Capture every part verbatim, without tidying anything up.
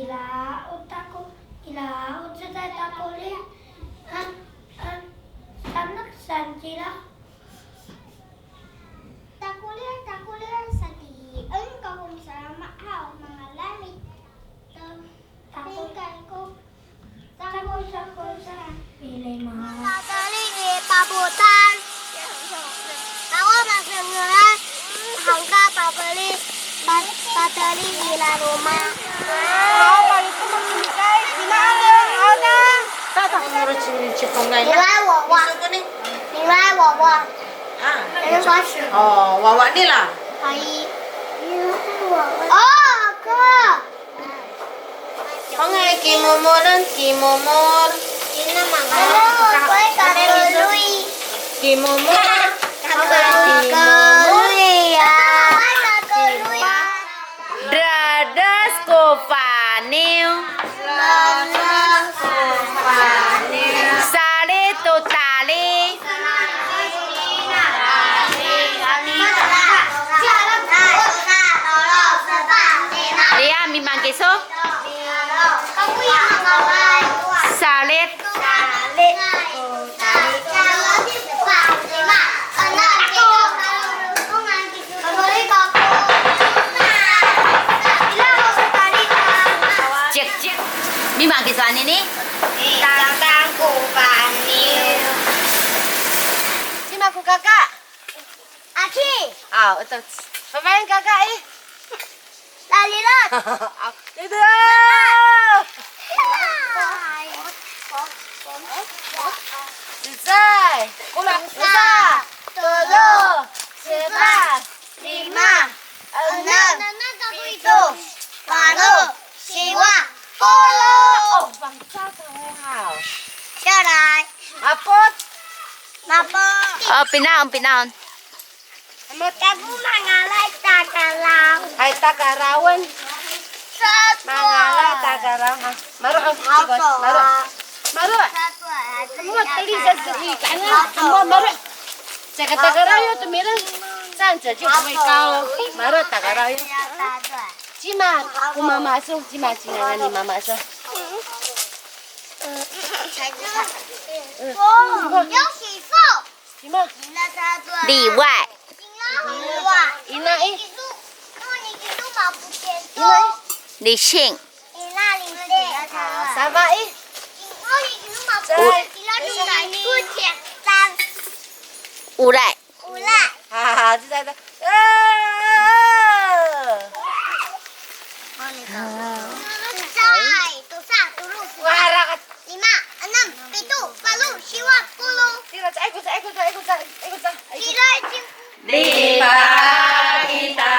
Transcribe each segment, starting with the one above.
Ira o tako, ira o cecay takolir, an, an, sanek saan cira. Takolir, takolir, satiin kako misalama' haw, mangalay mi, to, tingkay ko, tako, tako, sa, pilay ma. Pateli i papotal. Ako masengelay, hangka papeli, pa, pateli i laloma'. Haw, palitom a minikay, sina, haw na. Tata, menurut si, si Tongay na. Nilay wawa. Miso ko ni? Nilay wawa. Ah. Ano ba siya? O, wawa nila. Hay. Nilay wawa. O, ako. Hongay, kimomoren, kimomor. Ina, mangala. Kimomor. Kakoloy, ya. Dadas ko faniw. Salit to tali. Liya, mimaan kiso? Salit. Cikcik. Mimaan kiso anini? Tatangkopan. Cima ko kaka? Aki. Aw, eto. Fafahi kaka i. Lalilot. Aw, ito. Cecay. Kora. Tosa. Tolo. Sepat. Lima. Enem. Pito. Falo. Siwa. Kolo. O, Pangcah ko haw. Siya ray. Mapot. Mapot. O, pinaon, pinaon. Kako mangalay takaraw. Hay, takarawen. Mangalay takaraw, ha. Maro', o, maro'. Maro'. Maro', teli sa, teli. Maro', maro'. Caka takaraw yo, tomireng. Saan, caci ko ikaw. Maro', takaraw yo. Cima ko mama iso, cima cingangan ni mama iso. Cima. Liway. Ina i. Ina i. Lising. Safa i. Olay. Olay. Ha, ha, cecay, cecay. Cecay, tosa, tolo, sepat, lima, enem, pito, falo, siwa, kolo. Tira, cecay ko, cecay ko, cecay ko, cecay ko, cecay ko. Tira, cecay. Lipat kita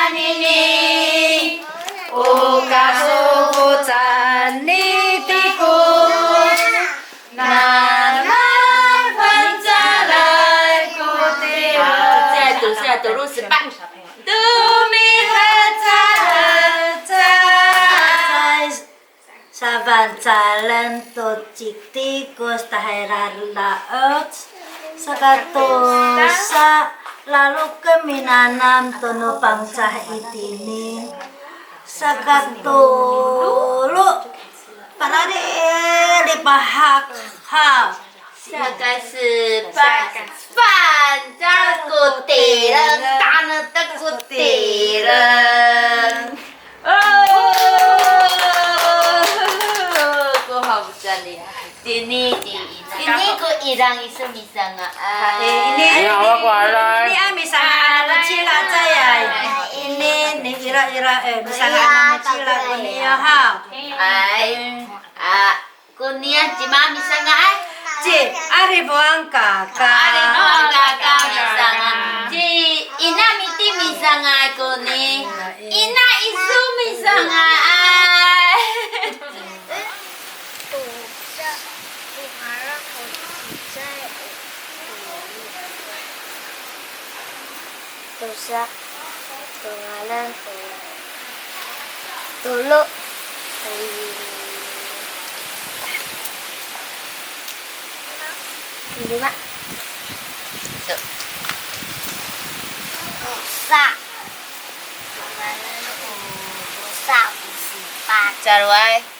anini, o kasofocan ni Tiko. Nanay fangcalay ko tira. Cecay, tosa, tolo, sepat. Tomihaca, cecay. Safangcalen to ci Tikos tahira da'oc. Saka tosa, laloken minanam to no Pangcah itini. Saka tolo, parari lipahak haw. Saka sepat, fangcal ko tireng, tanektek ko tireng. O, ko haw, cali. Tini, tini ko irang iso misanga'ay. Ini, ini, awa ko aray. Ini a misanga'an no cila cayay. Ini, ni ira, ira, e, misanga'an no cila ko niya haw. Ay, a, ko niya cima misanga'ay? Ci, ari Boang kaka. Ari Boang kaka misanga'. Ci, ina miti misanga'ay ko ni. Ina iso misanga'ay. Tosa, tongalan ko cecay. Tosa, tongalan ko tolo. Lima. Tosa. Tongalan ko tosa, o sepat. Aroay.